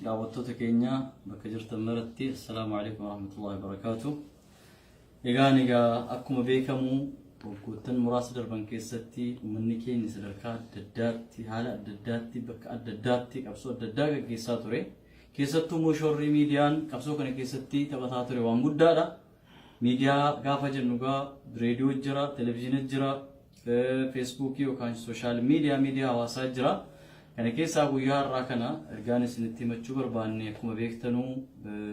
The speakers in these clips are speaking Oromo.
Daawwattoota keenya bakka jirtan maratti, assalaamu alaikum warahmatullahi wabarakaatu. Egaan egaa akkuma beekamu waggoottan muraasa darban keessatti uummanni keenya sadarkaa adda addaatti, haala adda addaatti, bakka adda addaatti qabsoo adda addaa gaggeessaa ture. Keessattuu immoo shoorri miidiyaan qabsoo kana keessatti taphataa ture waan guddaadha. Miidiyaa gaafa jennu egaa reediyoo jira, televizyiina jira, feesbuukii yookaan sooshaal miidiyaa, miidiyaa hawaasaa jira. Kana keessaa guyyaa har'aa kana ergaan isinitti himachuu barbaanne, akkuma beektanuu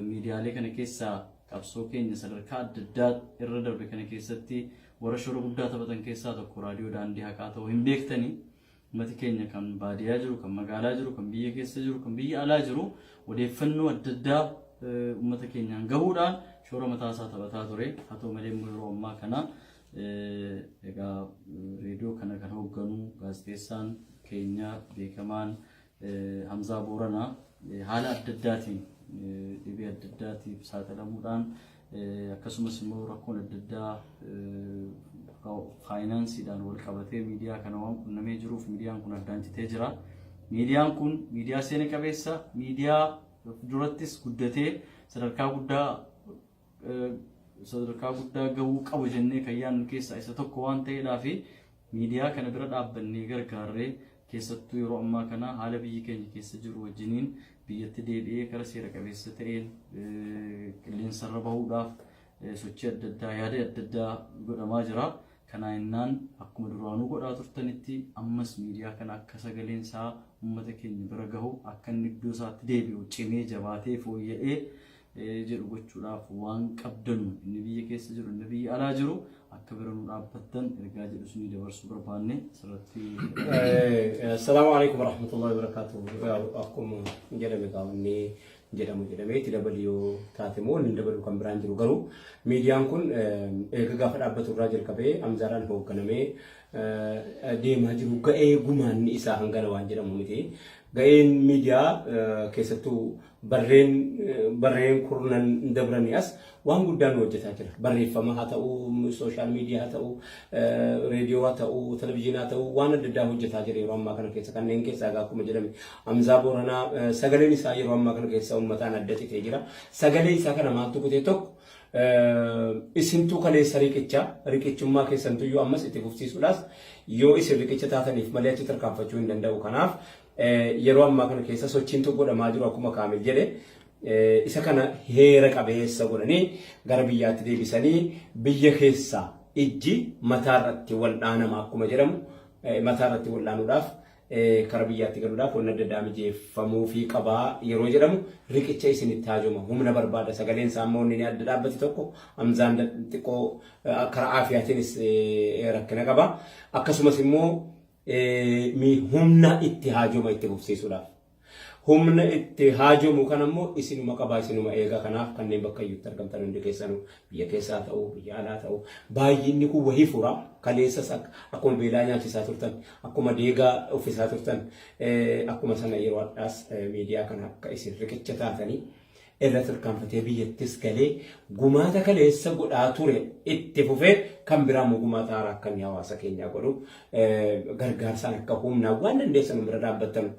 miidiyaalee kana keessaa qabsoo keenya sadarkaa adda addaa irra darbe kana keessatti warra shoora guddaa taphatan keessaa tokko Raadiyoo Daandii Haqaa ta'uu hin beektanii. Uummati keenya kan baadiyyaa jiru, kan magaalaa jiru, kan biyya keessa jiru, kan biyya alaa jiru odeeffannoo adda addaa uummata keenyaan gahuudhaan shoora mataa isaa taphataa ture. Haa ta'u malee immoo yeroo ammaa kana egaa reediyoo kana kan hoogganu gaazexeessaan keenya beekamaan Hamzaa Booranaa haala adda addaatiin dhibee adda addaatiif saaxilamuudhaan, akkasumas immoo rakkoon adda addaa faayinaansiidhaan wal qabatee miidiyaa kana waan qunnamee jiruuf miidiyaan kun addaan citee jira. Miidiyaan kun miidiyaa seena qabeessa, miidiyaa durattis guddatee sadarkaa guddaa gahuu qabu jennee kan yaadnu keessaa isa tokko waan ta'eedhaa fi miidiyaa kana bira dhaabbannee gargaarree, keessattuu yeroo ammaa kana haala biyyi keenya keessa jiru wajjiniin biyyatti deebi'ee kara seera qabeessa ta'een qilleensarra bahuudhaaf sochii adda addaa, yaada adda addaa godhamaa jira. Kanaa innaan akkuma duraanuu godhaa turtanitti ammas miidiyaa kana akka sagaleen isaa uummata keenya bira gahu, akka inni iddoo isaatti deebi'u, cimee jabaatee fooyya'ee jedhu gochuudhaaf waan qabdanu, inni biyya keessa jiru, inni biyya alaa jiru, akka bira nu dhaabbattan ergaa jedhu isinii dabarsuu barbaanne asirratti. Assalaamu alaikum warahmatullahi wabarakatuh. Akkuma jedhame qaamni jedhamu jedhamee itti dabalu yoo taate immoo inni dabalu kan biraan jiru, garuu miidiyaan kun eega gaafa dhaabbatu irraa jalqabee Hamzaadhaan hoogganamee deemaa jiru, ga'ee gumaanni isaa hangana waan jedhamu miti. Ga'een miidiyaa keessattuu barreen kurnan dabranii as waan guddaa nu hojjetaa jira. Barreeffama haa ta'u, social media haa ta'u, reediyoo haa ta'u, televizyiinaa haa ta'u, waan adda addaa hojjetaa jira yeroo ammaa kana keessa. Kanneen keessaa egaa akkuma jedhame Hamzaa Booranaa sagaleen isaa yeroo ammaa kana keessa uummataan adda citee jira. Sagalee isaa kana maaltu kutee? Tokko isintuu kaleessa riqicha, riqichummaa keessantuyyuu ammas itti fufsiisuudhaas yoo isin riqicha taataniif malee achi tarkaanfachuu hin danda'u. Kanaaf yeroo ammaa kana keessa sochiin tokko godhamaa jiru, akkuma Kaamil jedhe, isa kana heera qabeessa godhanii gara biyyaatti deebisanii, biyya keessaa ijji mataarratti wal dhaanama akkuma jedhamu, mataarratti wal dhaanuudhaaf kara biyyaatti galuudhaaf wanni adda addaa mijeeffamuufii qabaa yeroo jedhamu riqicha isinitti haajoma, humna barbaada. Sagaleen isaa immoo inni adda dhaabbate tokko Hamzaan xiqqoo karaa aafiyaatiinis rakkina qaba, akkasumas immoo humna itti haajoma itti fufsiisuudhaaf. Humna itti haajomu kan ammoo isinuma qabaa, isinuma eegaa. Kanaaf kanneen bakka iyyuutti argamtan hundi keessanuu, biyya keessaa ta'uu, biyya alaa ta'uu, baay'inni kun wahii fura. Kaleessas akkuma beelaa nyaachisaa turtan, akkuma deegaa uffisaa turtan, akkuma sana yeroo har'aas miidiyaa kana akka isin riqicha taatanii irra tarkaanfatee biyyattis galee gumaata kaleessa godhaa ture itti fufee kan biraa immoo gumaata haaraa akka inni hawaasa keenyaa godhu gargaarsaan akka humnaan waan dandeessan bira dhaabbattan.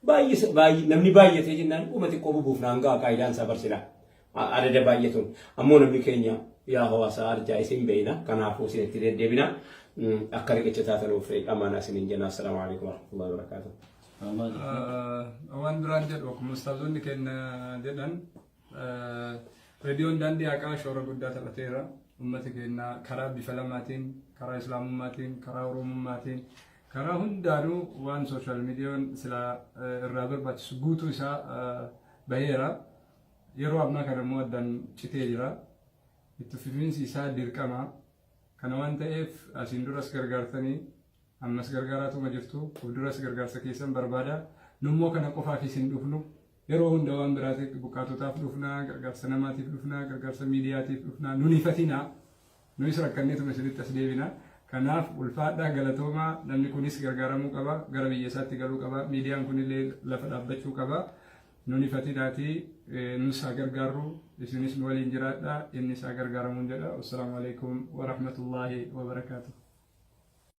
Baay'ee namni baay'atee jennaan dhuma xiqqoo bubuuf naan ga'a, qaayidaan isaa barsila. Adada baay'atuun ammoo namni keenya yaa hawaasa arjaa isin beeyna, kanaafuu isin itti deddeebina, akka riqicha taatanuuf amaanaa isiniin jenna. Assalaamu alaikum warahmatullahi wabarakaatuh. Waan duraan jedhu, akkuma ustaazonni keenya jedhan, reediyoon Daandii Haqaa shoora guddaa taphateera. Uummata keenya karaa bifa lamaatiin, karaa islaamummaatiin, karaa oromummaatiin, karaa hundaanuu waan social miidiyaan silaa irraa barbaachisu guutuu isaa baheera. Yeroo ammaa kana immoo addaan citee jira. Itti fufiinsi isaa dirqama. Kana waan ta'eef asiin duras gargaartanii, ammas gargaaraatuma jirtu, fuulduras gargaarsa keessan barbaada. Nummoo kana qofaaf isin dhufnu. Yeroo hunda waan biraatiif, buqqaatotaaf dhufna, gargaarsa namaatiif dhufna, gargaarsa miidiyaatiif dhufna. Nun hifatinaa. Nuyis rakkanneetuma isinitti as deebina. Kanaaf ulfaadhaa, galatoomaa. Namni kunis gargaaramuu qaba, gara biyya isaatti galuu qaba, miidiyaan kunillee lafa dhaabbachuu qaba. Nun hifatinaatii nus haa gargaarru, isinis nu waliin jiraadha, innis haa gargaaramuun jedha. Wassalaamu alaikum warahmatullaahi wabarakaatuh.